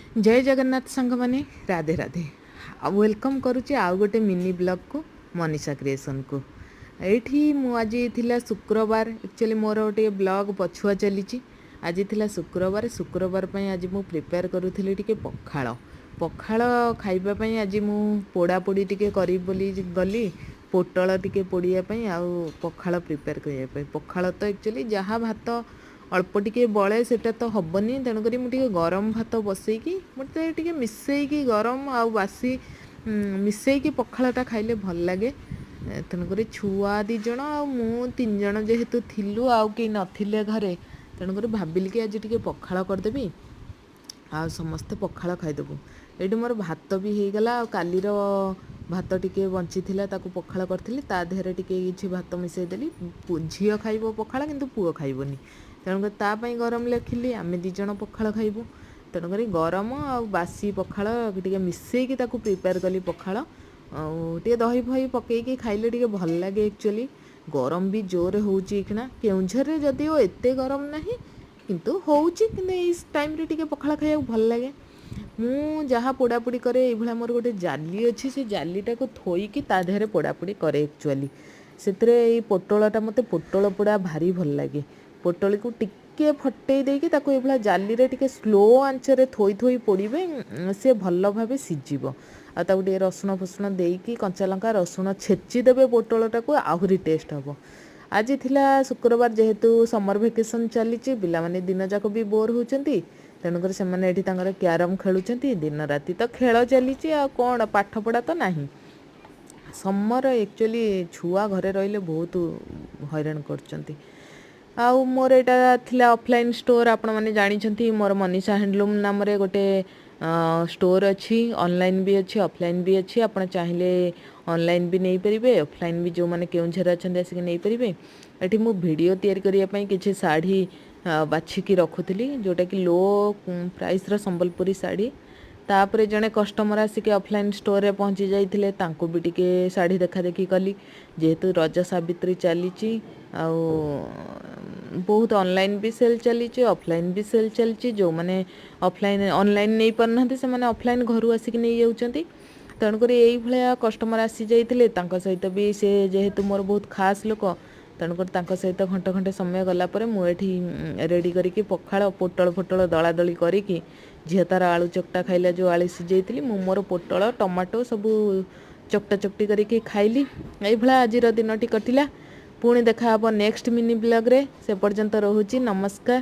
ଜୟ ଜଗନ୍ନାଥ ସାଙ୍ଗମାନେ, ରାଧେ ରାଧେ। ଆଉ welcome କରୁଛି ଆଉ ଗୋଟେ ମିନି ବ୍ଲଗ୍କୁ, ମନୀଷା କ୍ରିଏସନ୍କୁ। ଏଇଠି ମୁଁ ଆଜି ଥିଲା ଶୁକ୍ରବାର। ଆକ୍ଚୁଆଲି ମୋର ଟିକେ ବ୍ଲଗ୍ ପଛୁଆ ଚାଲିଛି। ଆଜି ଥିଲା ଶୁକ୍ରବାର। ଶୁକ୍ରବାର ପାଇଁ ଆଜି ମୁଁ ପ୍ରିପେୟାର କରୁଥିଲି ଟିକେ ପଖାଳ। ପଖାଳ ଖାଇବା ପାଇଁ ଆଜି ମୁଁ ପୋଡ଼ାପୋଡ଼ି ଟିକେ କରିବି ବୋଲି ଗଲି, ପୋଟଳ ଟିକେ ପୋଡ଼ିବା ପାଇଁ ଆଉ ପଖାଳ ପ୍ରିପେୟାର କରିବା ପାଇଁ। ପଖାଳ ତ ଆକ୍ଚୁଆଲି ଯାହା ଭାତ ଅଳ୍ପ ଟିକେ ବଳେ, ସେଇଟା ତ ହେବନି। ତେଣୁକରି ମୁଁ ଟିକେ ଗରମ ଭାତ ବସେଇକି, ମୋତେ ଟିକେ ମିଶେଇକି ଗରମ ଆଉ ବାସି ମିଶେଇକି ପଖାଳଟା ଖାଇଲେ ଭଲ ଲାଗେ। ତେଣୁକରି ଛୁଆ 2 ଜଣ ଆଉ ମୁଁ 3 ଜଣ ଯେହେତୁ ଥିଲୁ, ଆଉ କେହି ନଥିଲେ ଘରେ, ତେଣୁକରି ଭାବିଲି କି ଆଜି ଟିକେ ପଖାଳ କରିଦେବି ଆଉ ସମସ୍ତେ ପଖାଳ ଖାଇଦେବୁ। ଏଇଠି ମୋର ଭାତ ବି ହେଇଗଲା, ଆଉ କାଲିର ଭାତ ଟିକେ ବଞ୍ଚିଥିଲା, ତାକୁ ପଖାଳ କରିଥିଲି। ତା ଦେହରେ ଟିକେ କିଛି ଭାତ ମିଶାଇଦେଲି। ଝିଅ ଖାଇବ ପଖାଳ କିନ୍ତୁ ପୁଅ ଖାଇବନି, ତେଣୁକରି ତା ପାଇଁ ଗରମ ଲେଖିଲି। ଆମେ 2 ଜଣ ପଖାଳ ଖାଇବୁ, ତେଣୁକରି ଗରମ ଆଉ ବାସି ପଖାଳ ଟିକେ ମିଶେଇକି ତାକୁ ପ୍ରିପେୟାର କଲି ପଖାଳ। ଆଉ ଟିକେ ଦହି ଫହି ପକେଇକି ଖାଇଲେ ଟିକେ ଭଲ ଲାଗେ। ଆକ୍ଚୁଆଲି ଗରମ ବି ଜୋରରେ ହେଉଛି ଏଇଖିଣା କେଉଁଝରରେ, ଯଦିଓ ଏତେ ଗରମ ନାହିଁ କିନ୍ତୁ ହେଉଛି। କିନ୍ତୁ ଏଇ ଟାଇମ୍ରେ ଟିକେ ପଖାଳ ଖାଇବାକୁ ଭଲ ଲାଗେ। ମୁଁ ଯାହା ପୋଡ଼ାପୋଡ଼ି କରେ, ଏଇଭଳିଆ ମୋର ଗୋଟେ ଜାଲି ଅଛି, ସେ ଜାଲିଟାକୁ ଥୋଇକି ତା ଦେହରେ ପୋଡ଼ାପୋଡ଼ି କରେ। ଆକ୍ଚୁଆଲି ସେଥିରେ ଏଇ ପୋଟଳଟା, ମୋତେ ପୋଟଳ ପୋଡ଼ା ଭାରି ଭଲ ଲାଗେ। ପୋଟଳକୁ ଟିକେ ଫଟେଇ ଦେଇକି ତାକୁ ଏଇଭଳିଆ ଜାଲିରେ ଟିକେ ସ୍ଲୋ ଆଞ୍ଚରେ ଥୋଇ ଥୋଇ ପୋଡ଼ିବେ, ସେ ଭଲ ଭାବେ ସିଝିବ। ଆଉ ତାକୁ ଟିକେ ରସୁଣ ଫସୁଣ ଦେଇକି, କଞ୍ଚା ଲଙ୍କା ରସୁଣ ଛେଚି ଦେବେ ପୋଟଳଟାକୁ, ଆହୁରି ଟେଷ୍ଟ ହେବ। ଆଜି ଥିଲା ଶୁକ୍ରବାର, ଯେହେତୁ ସମର ଭେକେସନ୍ ଚାଲିଛି, ପିଲାମାନେ ଦିନ ଯାକ ବି ବୋର୍ ହେଉଛନ୍ତି, ତେଣୁକରି ସେମାନେ ଏଠି ତାଙ୍କର କ୍ୟାରମ୍ ଖେଳୁଛନ୍ତି। ଦିନ ରାତି ତ ଖେଳ ଚାଲିଛି, ଆଉ କ'ଣ ପାଠପଢ଼ା ତ ନାହିଁ। ସମର ଆକ୍ଚୁଆଲି ଛୁଆ ଘରେ ରହିଲେ ବହୁତ ହଇରାଣ କରୁଛନ୍ତି। ଆଉ ମୋର ଏଇଟା ଥିଲା ଅଫଲାଇନ୍ ଷ୍ଟୋର୍। ଆପଣମାନେ ଜାଣିଛନ୍ତି, ମୋର ମନୀଷା ହ୍ୟାଣ୍ଡଲୁମ୍ ନାମରେ ଗୋଟେ ଷ୍ଟୋର୍ ଅଛି। ଅନଲାଇନ୍ ବି ଅଛି, ଅଫଲାଇନ୍ ବି ଅଛି। ଆପଣ ଚାହିଁଲେ ଅନଲାଇନ୍ ବି ନେଇପାରିବେ, ଅଫଲାଇନ୍ ବି ଯେଉଁମାନେ କେଉଁଝରରେ ଅଛନ୍ତି ଆସିକି ନେଇପାରିବେ। ଏଠି ମୁଁ ଭିଡ଼ିଓ ତିଆରି କରିବା ପାଇଁ କିଛି ଶାଢ଼ୀ ବାଛିକି ରଖୁଥିଲି, ଯେଉଁଟାକି ଲୋ ପ୍ରାଇସ୍ର ସମ୍ବଲପୁରୀ ଶାଢ଼ୀ। ତାପରେ ଜଣେ କଷ୍ଟମର ଆସିକି ଅଫଲାଇନ୍ ଷ୍ଟୋରରେ ପହଞ୍ଚି ଯାଇଥିଲେ, ତାଙ୍କୁ ବି ଟିକେ ଶାଢ଼ୀ ଦେଖାଦେଖି କଲି। ଯେହେତୁ ରଜ ସାବିତ୍ରୀ ଚାଲିଛି ଆଉ ବହୁତ ଅନଲାଇନ୍ ବି ସେଲ୍ ଚାଲିଛି, ଅଫଲାଇନ୍ ବି ସେଲ୍ ଚାଲିଛି। ଯେଉଁମାନେ ଅଫଲାଇନ୍ ଅନଲାଇନ୍ ନେଇପାରୁନାହାନ୍ତି, ସେମାନେ ଅଫଲାଇନ୍ ଘରୁ ଆସିକି ନେଇଯାଉଛନ୍ତି। ତେଣୁକରି ଏଇଭଳିଆ କଷ୍ଟମର ଆସିଯାଇଥିଲେ, ତାଙ୍କ ସହିତ ବି, ସେ ଯେହେତୁ ମୋର ବହୁତ ଖାସ୍ ଲୋକ, ତେଣୁକରି ତାଙ୍କ ସହିତ ଘଣ୍ଟେ ଘଣ୍ଟେ ସମୟ ଗଲା ପରେ ମୁଁ ଏଠି ରେଡ଼ି କରିକି ପଖାଳ, ପୋଟଳ ଫୋଟଳ ଦଳାଦଳି କରିକି, ଝିଅ ତାର ଆଳୁ ଚକଟା ଖାଇଲା, ଯେଉଁ ଆଳୁ ସିଝେଇଥିଲି, ମୁଁ ମୋର ପୋଟଳ ଟମାଟୋ ସବୁ ଚକଟା ଚକଟି କରିକି ଖାଇଲି। ଏଇଭଳିଆ ଆଜିର ଦିନଟି କଟିଲା। ପୁଣି ଦେଖା ହେବ ନେକ୍ସଟ ମିନି ବ୍ଲଗ୍ରେ। ସେ ପର୍ଯ୍ୟନ୍ତ ରହୁଛି, ନମସ୍କାର।